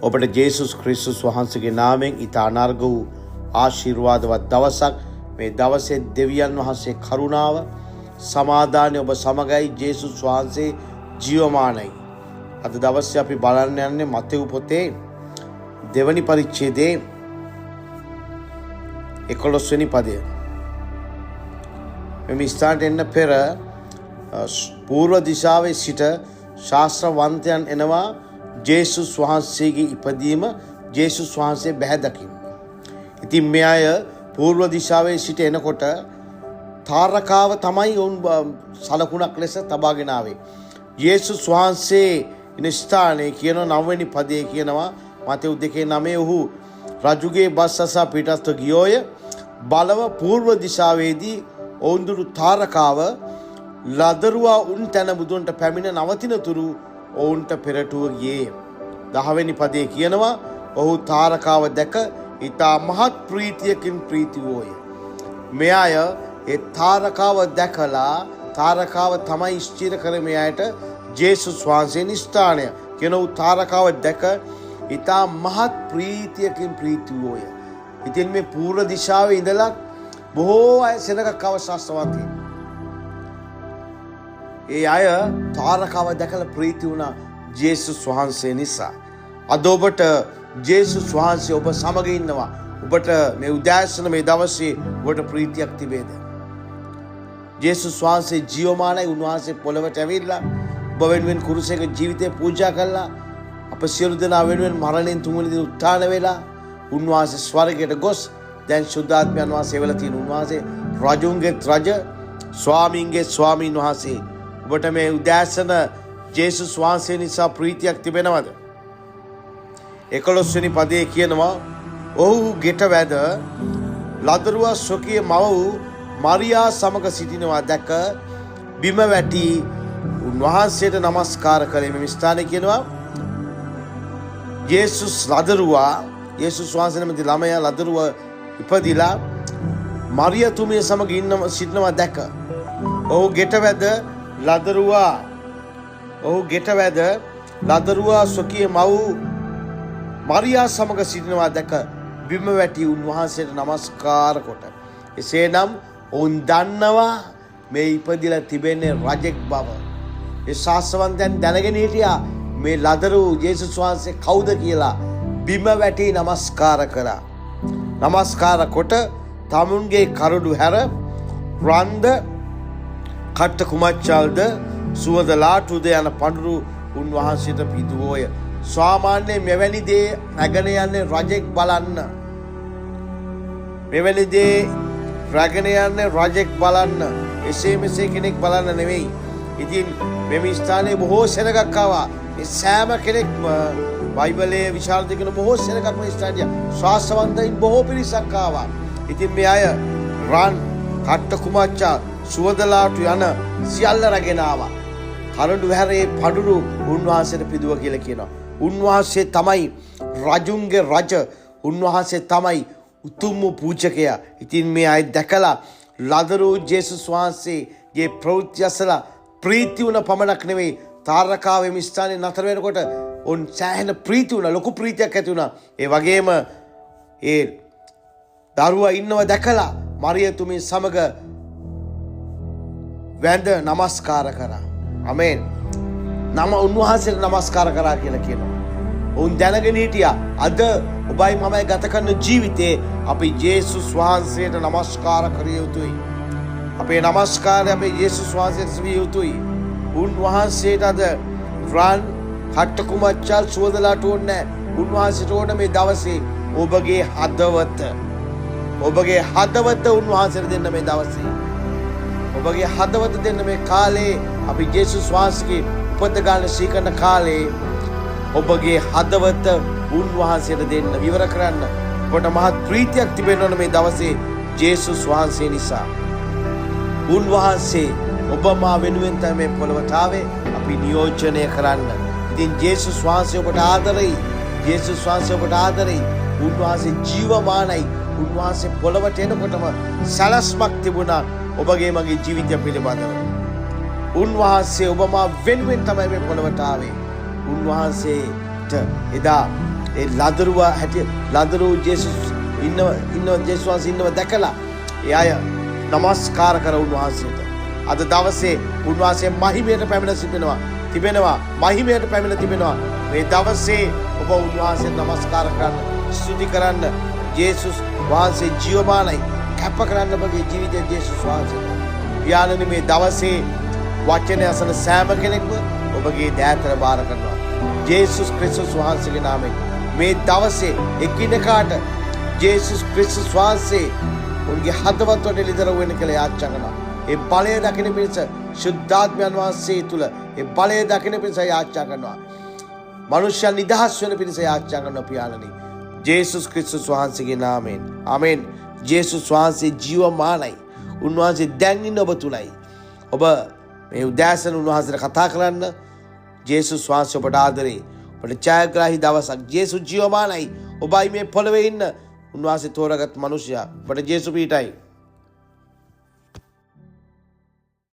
ඔබට ජේසුස් ක්‍රිස්තුස් වහන්සේගේ නාමයෙන් ඉතා අනර්ඝ වූ ආශිර්වාදවත් දවසක්. මේ දවසේ දෙවියන් වහන්සේ කරුණාව සමාදානය ඔබ සමගයි. ජේසුස් වහන්සේ ජීවමානයි. අද දවසේ අපි බලන්න යන්නේ මතෙව් පොතේ දෙවනි පරිච්ඡේදයේ 11 වෙනි පදය. මෙම ස්ථානට එන්න පෙර පූර්ව දිශාවේ සිට ශාස්ත්‍රවන්තයන් එනවා ජේසුස් වහන්සේගේ ඉපදීම, ජේසුස් වහන්සේ බැහැ දකින්න. ඉතින් මේ අය පූර්ව දිශාවේ සිට එනකොට තාරකාව තමයි ඔවුන් සලකුණක් ලෙස තබාගෙන ආවේ. ජේසුස් වහන්සේ ඉන්න ස්ථානයේ කියන නවවෙනි පදයේ කියනවා, මතෙව් 2:9, ඔහු රජුගේ බස් අසා පිටත්ව ගියෝය. බලව පූර්ව දිශාවේදී ඔවුන් දුටු තාරකාව ලදරුවා උන් තැන මුදුනට පැමිණ නවතින තුරු ඔවුන්ට පෙරටුව ගියේ. 10වෙනි පදයේ කියනවා, ඔහු තාරකාව දැක ඉතා මහත් ප්‍රීතියකින් ප්‍රීති වූය. මේ අය ඒ තාරකාව දැකලා, තාරකාව තමයි ස්ථිර කර මේ අයට ජේසුස් වහන්සේ ස්ථානය කියන, ඔහු තාරකාව දැක ඉතා මහත් ප්‍රීතියකින් ප්‍රීති වූය. ඉතින් මේ පූර්ව දිශාවේ ඉඳලා බොහෝ අය සෙනගක් ආව ශාස්ත්‍රවන්තයින්. ඒ අය තාරකාව දැකලා ප්‍රීති වුණා ජේසුස් වහන්සේ නිසා. අද ඔබට ජේසුස් වහන්සේ ඔබ සමග ඉන්නවා. ඔබට මේ උදෑසන, මේ දවසේ ඔබට ප්‍රීතියක් තිබේද? ජේසුස් වහන්සේ ජීවමානයි. උන්වහන්සේ පොළවට ඇවිල්ලා ඔබ වෙනුවෙන් කුරුසයක ජීවිතය පූජා කළා. අප සියලු දෙනා වෙනුවෙන් මරණයෙන් තුන්වෙනි දින උත්ථාන වෙලා උන්වහන්සේ ස්වර්ගයට ගොස් දැන් ශුද්ධාත්මයන් වහන්සේ වෙලා තියෙන උන්වහන්සේ රජුන්ගේ රජ, ස්වාමීන්ගේ ස්වාමීන් වහන්සේ. ඔබට මේ උදෑසන ජේසුස් වහන්සේ නිසා ප්‍රීතියක් තිබෙනවද? 11 වෙනි පදයේ කියනවා, ඔහු ගෙට වැද ලදරුවා ස්වකීය මව වූ මරියා සමග සිටිනවා දැක බිම වැටි උන්වහන්සේට නමස්කාර කළේ. මේ ස්ථානයේ කියනවා, ජේසුස් ලදරුවා, යේසුස් වහන්සේ නැමැති ළමයා ලදරුවා ඉපදිලා මරියතුමිය සමග ඉන්න සිටිනවා දැක, ඔහු ගෙට වැද ලදරුවා, ඔහු ගෙට වැද ලදරුවා ස්වකීය මව් මරියා සමග සිටිනවා දැක බිම වැටි උන්වහන්සේට නමස්කාර කොට. එසේනම් ඔවුන් දන්නවා මේ ඉපදිලා තිබෙන්නේ රජෙක් බව. ඒ ශාස්ත්‍රවන්තයන් දැනගෙන හිටියා මේ ලදරු ජේසුස් වහන්සේ කවුද කියලා. බිම වැටි නමස්කාර කළා. නමස්කාර කොට තමුන්ගේ කරඩු හැර රන්ද, කට්ට කුමච්චල්ද, සුවඳ ලාටුද යන පඳුරු උන්වහන්සේට පිදුවෝය. සාමාන්‍ය මෙවැනි දේ රැගෙන යන්නේ රජෙක් බලන්න. මෙවැනි දේ රැගෙන යන්නේ රජෙක් බලන්න. එසේ මෙසේ කෙනෙක් බලන්න නෙවෙයි. ඉතින් මෙම ස්ථානයේ බොහෝ සෙනගක් ආවා. ඒ සෑම කෙනෙක්ම බයිබලයේ විශාල දෙකන බොහෝ සෙනගක් මේ ස්ථානයේ ශාස්ත්‍රවන්තයින් බොහෝ පිරිසක් ආවා. ඉතින් මේ අය රන්, කට්ට කුමච්චා, සුවඳලාටු යන සියල්ල රැගෙන ආවා. කරඬු හැරේ පඳුරු උන්වහන්සේට පිදුව කියලා කියනවා. උන්වහන්සේ තමයි රජුන්ගේ රජ. උන්වහන්සේ තමයි උතුම් වූ පූජකයා. ඉතින් මේ අය දැකලා ලදරු ජේසුස් වහන්සේගේ ප්‍රවෘත්ති අසලා ප්‍රීති වුණ පමණක් නෙවෙයි, තාරකාවේ මේ ස්ථානයේ නතර වෙනකොට ඔවුන් සෑහෙන ප්‍රීති වුණා, ලොකු ප්‍රීතියක් ඇති වුණා. ඒ වගේම ඒ දරුවා ඉන්නව දැකලා මරියතුමිය සමග වැඳ නමස්කාර කරා. ආමේන්. නම උන්වහන්සේට නමස්කාර කරා කියලා කියනවා. ඔවුන් දැනගෙන හිටියා අද ඔබයි මමයි ගත කරන ජීවිතේ අපි ජේසුස් වහන්සේට නමස්කාර කර යුතුයි. අපේ නමස්කාරය අපේ ජේසුස් වහන්සේට විය යුතුයි. උන්වහන්සේට අද රන්, කට්ට කුමච්චල්, සුවඳලාට ඕනේ නැහැ. උන්වහන්සේට ඕන මේ දවසේ ඔබගේ හදවත. ඔබගේ හදවත උන්වහන්සේට දෙන්න මේ දවසේ. ඔබගේ හදවත දෙන්න. මේ කාලේ, අපි ජේසුස් වහන්සේගේ උපත ගන්න සිහි කරන කාලේ, ඔබගේ හදවත උන්වහන්සේට දෙන්න, විවර කරන්න. ඔබට මහත් ප්‍රීතියක් තිබෙන්න ඕන මේ දවසේ ජේසුස් වහන්සේ නිසා. උන්වහන්සේ ඔබ මා වෙනුවෙන් තමයි මේ පොළොවට ආවේ අපි නියෝජනය කරන්න. ඉතින් ජේසුස් වහන්සේ ඔබට ආදරෙයි. ජේසුස් වහන්සේ ඔබට ආදරෙයි. උන්වහන්සේ ජීවමානයි. උන්වහන්සේ පොළොවට එනකොටම සැලැස්මක් තිබුණා ඔබගේ මගේ ජීවිතය පිළිබඳව. උන්වහන්සේ ඔබ මා වෙනුවෙන් තමයි මේ පොළොවට ආවේ. උන්වහන්සේට එදා ඒ ලදරුවා හැටි ලදරු ජේසුස් ඉන්නව ඉන්නව ජේසුස් වහන්සේ ඉන්නව දැකලා ඒ අය නමස්කාර කර උන්වහන්සේට. අද දවසේ උන්වහන්සේ මහිමයට පැමිණ සිටිනවා. තිබෙනවා. මහිමයට පැමිණ තිබෙනවා. මේ දවසේ ඔබ උන්වහන්සේට නමස්කාර කරන්න, ස්තුති කරන්න. ජේසුස් වහන්සේ ජීවමානයි. කැප කරන්න ඔබගේ ජීවිතය ජේසුස් වහන්සේට. පියාණනි, මේ දවසේ වචනය අසන සෑම කෙනෙක්ම ඔබගේ දෑතට බාර කරනවා. ජේසුස් ක්‍රිස්තුස් වහන්සේගේ නාමයෙන් මේ දවසේ එකිනෙකාට ජේසුස් ක්‍රිස්තුස් වහන්සේ උන්ගේ හදවත් වලට එළිදරව් වෙන්න කියලා යාච්ඤා කරනවා. ඒ බලය දකින පිණිස, ශුද්ධාත්මයන් වහන්සේ තුල ඒ බලය දකින පිණිස යාච්ඤා කරනවා. මනුෂ්‍යයන් නිදහස් වෙන පිණිස යාච්ඤා කරනවා පියාණනි. ජේසුස් ක්‍රිස්තුස් වහන්සේගේ නාමයෙන්. ආමේන්. ජේසුස් වහන්සේ ජීවමානයි. උන්වහන්සේ දැන් ඉන්න ඔබ තුලයි. ඔබ මේ උදෑසන උන්වහන්සේට කතා කරන්න. ජේසුස් වහන්සේ ඔබට ආදරේ. ඔබට ජයග්‍රාහී දවසක්. ජේසුස් ජීවමානයි. ඔබයි මේ පොළවේ ඉන්න උන්වහන්සේ තෝරාගත් මනුෂ්‍යයා. ඔබට ජේසු පිහිටයි.